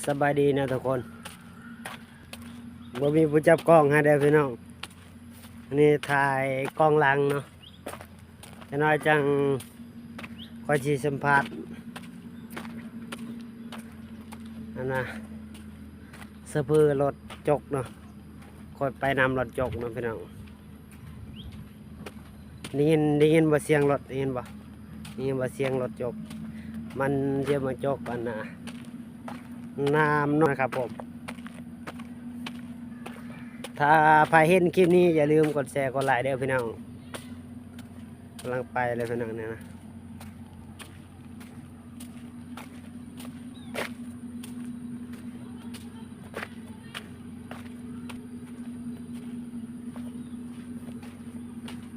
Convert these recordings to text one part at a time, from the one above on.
ສະບາຍດີເນາະທຸກຄົນ ບໍ່ມີຜູ້ຈັບກ້ອງໃຫ້ເດີ້ພີ່ນ້ອງ. ອັນນີ້ຖ່າຍກ້ອງຫຼັງເນາະ ຈັກໜ້ອຍຈັ່ງຂ້ອຍຊິສຳພາດ ອັນນະ ໂຊເຟີລົດຈົກເນາະ. ຂ້ອຍໄປນຳລົດຈົກເນາະພີ່ນ້ອງ. ໄດ້ຍິນ ໄດ້ຍິນບໍ່ສຽງລົດ ໄດ້ຍິນບໍ່ ໄດ້ຍິນບໍ່ສຽງລົດຈົກ? ມັນຈະມາຈົກອັນນະ ນ້ຳເນາະ ນະຄັບຜົມ. ຖ້າໃຜເຫັນຄລິບນີ້ ຢ່າລືມກົດແຊ ກົດໄລເດີ້ພີ່ນ້ອງ. ກຳລັງໄປເລີຍພີ່ນ້ອງ ນີ້ນະ.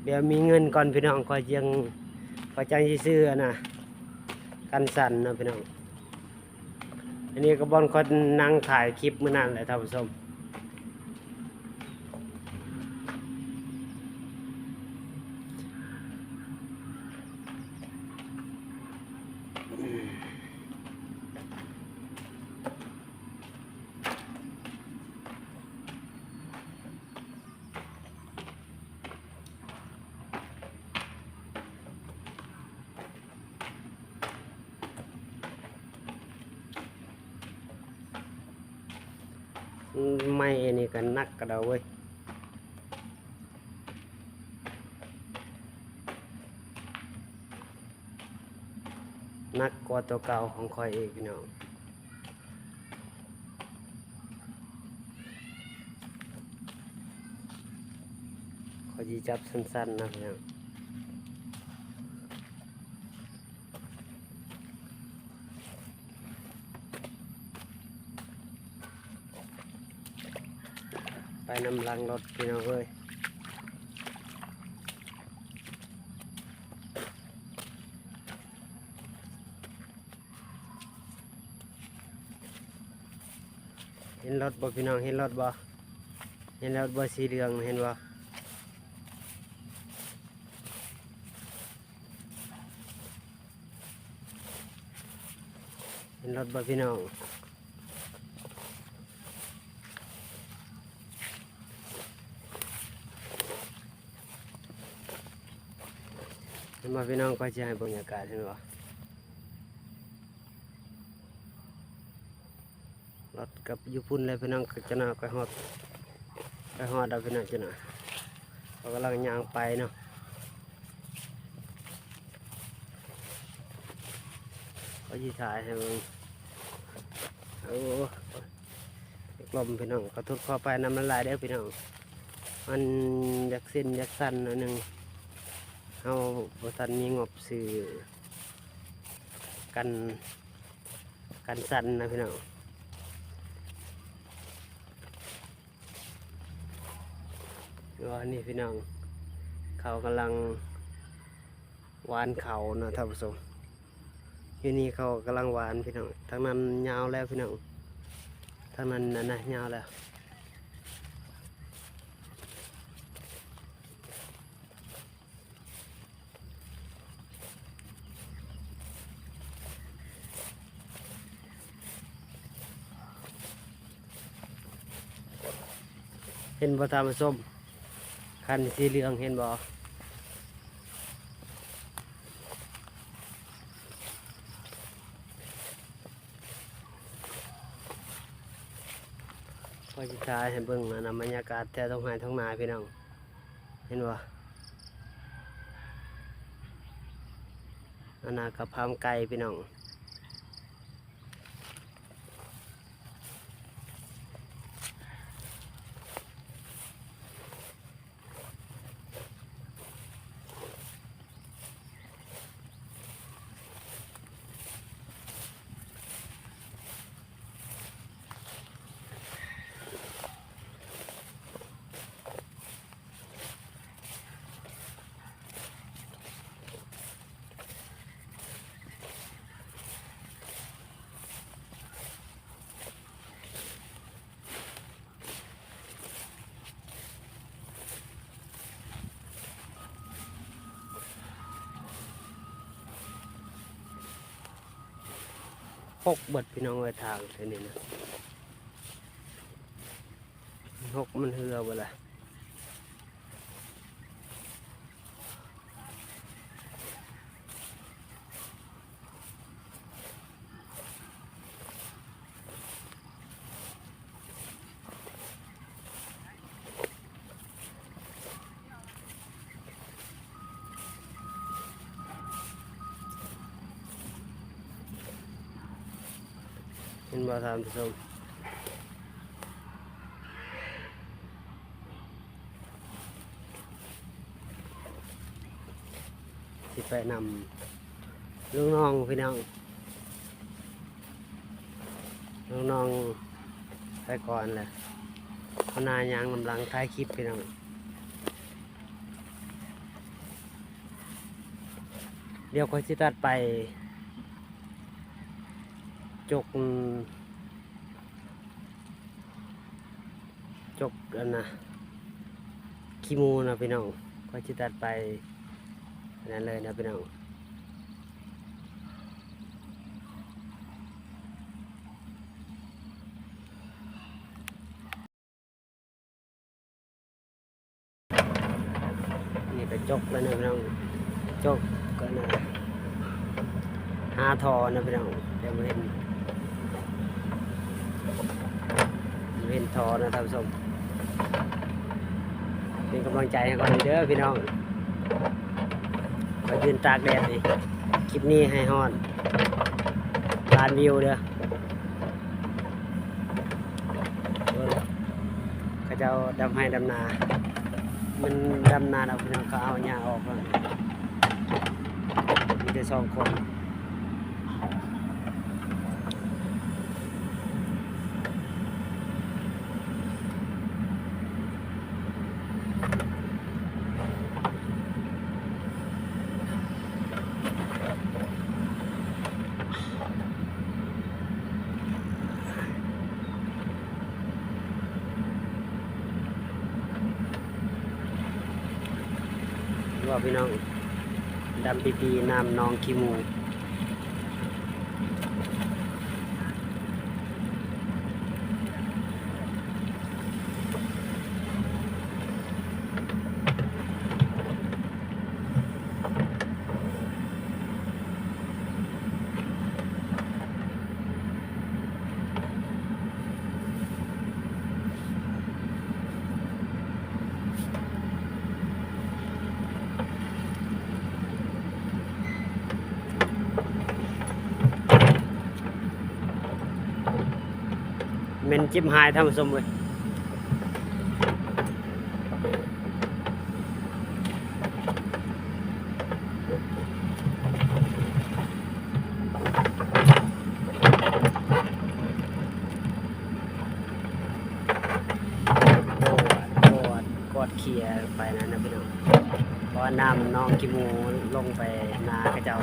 ດຽວມີເງິນກ່ອນພີ່ນ້ອງ ຂ້ອຍຈັ່ງ ຂ້ອຍຈັ່ງຊິຊື້ອັນນະ ກັນສັ່ນເນາະພີ່ນ້ອງ. ອັນນີ້ກໍບ່ອນຂ້ອຍນັ່ງຖ່າຍຄລິບມື້ນັ້ນແຫຼະທ່ານຜູ້ຊົມ. ໄມ້ອັນນີ້ກໍໜັກກະດາວເວີຍ. ໜັກກວ່າຕົວເກົ່າຂອງຂ້ອຍອີກພີ່ນ້ອງ. ຂ້ອຍຊິຈັບສັ້ນໆນະພີ່ນ້ອງ. ໄປນຳຫຼັງລົດພີ່ນ້ອງເອີຍ. ເຫັນລົດບໍ່ພີ່ນ້ອງ ເຫັນລົດບໍ່ ເຫັນລົດບໍ່ ສີເຫຼືອງ ເຫັນບໍ່? ເຫັນລົດບໍ່ພີ່ນ້ອງ? ເຫັນບໍ່ພີ່ນ້ອງ? ຂ້ອຍຊິໃຫ້ເບິ່ງບັນຍາກາດ ເຫັນບໍ່? ລົດກັບຢູ່ພຸ້ນແລ້ວພີ່ນ້ອງ ຈັກໜ້ອຍກໍຮອດ ກໍຮອດແລ້ວພີ່ນ້ອງ ຈັກໜ້ອຍ ເຂົາກຳລັງຍ່າງໄປເນາະ. ຂ້ອຍຊິຖ່າຍໃຫ້ເບິ່ງ. ໂອ້ ລົມພີ່ນ້ອງ ຂໍໂທດຂໍອະໄພນຳຫຼາຍໆເດີ້ພີ່ນ້ອງ. ມັນຢາກເສັ້ນຢາກສັ້ນໜ້ອຍໜຶ່ງ ເຮົາບໍ່ທັນມີງົບຊື້ກັນ ກັນສັ່ນນະພີ່ນ້ອງ. ວ່ານີ້ພີ່ນ້ອງ ເຂົາກຳລັງຫວ່ານເຂົ້າເນາະທ່ານຜູ້ຊົມ. ຢູ່ນີ້ເຂົາກຳລັງຫວ່ານພີ່ນ້ອງ. ທາງນັ້ນຍາວແລ້ວພີ່ນ້ອງ ທາງນັ້ນນັ້ນນະ ຍາວແລ້ວ. ເຫັນບໍ່ທ່ານຜູ້ຊົມ? ຄັນສີເຫຼືອງເຫັນບໍ່? ຂ້ອຍຊິຖ່າຍໃຫ້ເບິ່ງ ອັນນະ ບັນຍາກາດແຖວທົ່ງໄຮ່ທົ່ງນາພີ່ນ້ອງ. ເຫັນບໍ່? ອັນນະກະພາມໄກ່ພີ່ນ້ອງ. ເ ຫົກເບິດພີ່ນ້ອງເອີຍ ທາງເສັ້ນນີ້ນະ ຫົກ ມັນເຫື່ອເບິດລະ. ເຫັນບໍ່ທ່ານຜູ້ຊົມ? ຊິໄປນຳ ລຸງນ້ອງພີ່ນ້ອງ ລຸງນ້ອງໄປກ່ອນແຫຼະ ເອົາໜ້າຍ່າງນຳຫຼັງຖ່າຍຄລິບພີ່ນ້ອງ. ດຽວຂ້ອຍຊິຕັດໄປຈົກ ຈົກອັນນະ ຂີ້ໝູນະພີ່ນ້ອງ ຂ້ອຍຊິຕັດໄປນັ້ນເລີຍນະພີ່ນ້ອງ. ນີ້ກະຈົກແລ້ວນະພີ່ນ້ອງ ຈົກກະນະ ຫາທໍ່ນະພີ່ນ້ອງ ແຕ່ບໍ່ເຫັນ ບໍ່ເຫັນທໍ່ນະທ່ານຜູ້ຊົມ. ເປັນກຳລັງໃຈໃຫ້ຂ້ອຍເດີພີ່ນ້ອງ ຂ້ອຍຢືນຕາກແດດນີ້ ຄລິບນີ້ໃຫ້ຮອດລ້ານວິວເດີ. ເຂົາເຈົ້າດຳໄຮ່ດຳນາ ມັນດຳນາແລ້ວພີ່ນ້ອງ ເຂົາເອົາຫຍ້າອອກແລ້ວ ມີແຕ່ສອງຄົນ. ວ່າພີ່ນ້ອງ ດຳປີໆ ນ້ຳໜອງຂີ້ໝູ. ແມ່ນຈິບຫາຍທ່ານຜູ້ຊົມເອີຍ. ກອດ ກອດ ກອດເຄຍໄປນັ້ນນະພີ່ນ້ອງ ເພາະວ່ານ້ຳໜອງຂີ້ໝູລົງໄປນາເຂົາເຈົ້າ.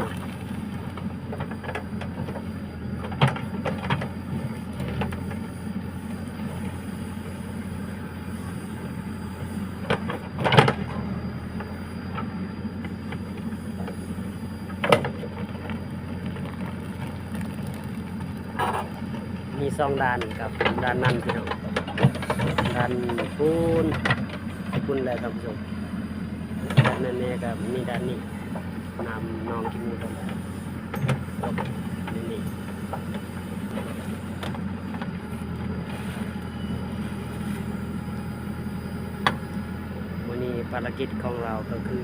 ມີສອງດ່ານກັບດ່ານນັ້ນພີ່ນ້ອງ ດ່ານພຸ້ນ ພຸ້ນແຫຼະທ່ານຜູ້ຊົມ ດ່ານນັ້ນແນ່ກະມີດ່ານນີ້. ນ້ຳໜອງຂີ້ໝູຕົກໃນນີ້. ມື້ນີ້ພາລະກິດຂອງເຮົາກະຄື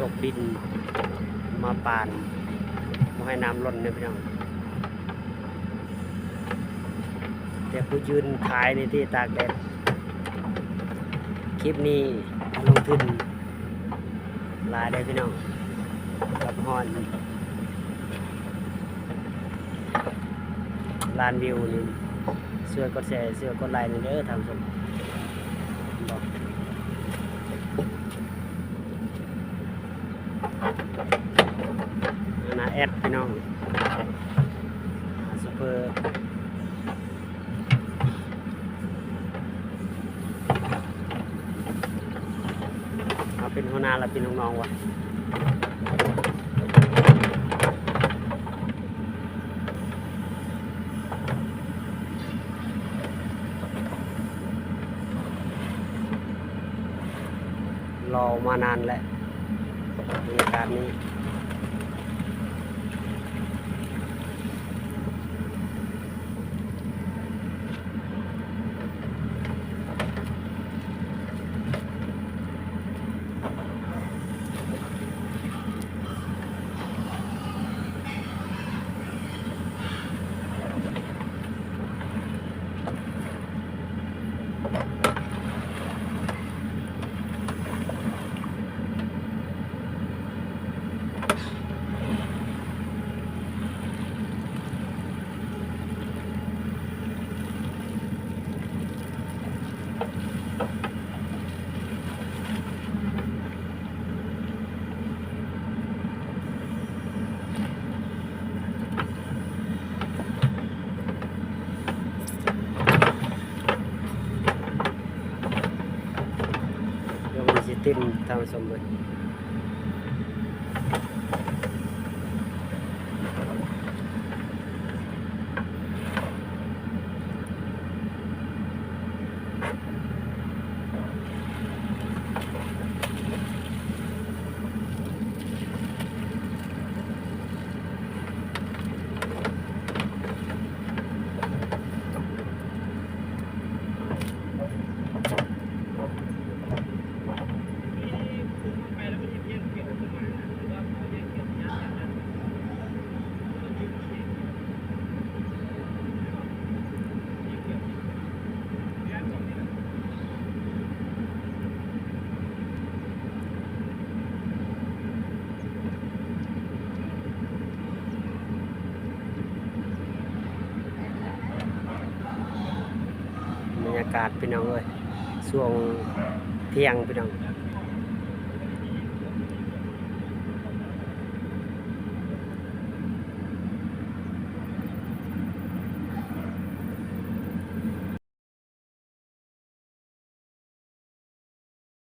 ຈົກດິນມາປານ ບໍ່ໃຫ້ນ້ຳລົ້ນເດີພີ່ນ້ອງ. ແຕ່ຜູ້ຢືນຂາຍໃນທີ່ຕາກແດດ ຄລິບນີ້ລົງທຶນຫຼາຍເດີພີ່ນ້ອງ ກັບຮອດລ້ານວິວນີ້ ຊ່ວຍກົດແຊ ຊ່ວຍກົດໄລແດ່ເດີທ່ານຜູ້ຊົມ. ອັນນາແອັດພີ່ນ້ອງ ຊຸບເປີ ເຮົາເປັນຫົວໜ້າລະເປັນລູກນ້ອງວະ. ລໍມານານແລ້ວ ບັນຍາກາດນີ້. ດຽວມັນຊິເຕັມ ທ່ານຜູ້ຊົມເບິ່ງ. ບັນຍາກາດພີ່ນ້ອງເອີຍ ຊ່ວງທ່ຽງພີ່ນ້ອງ.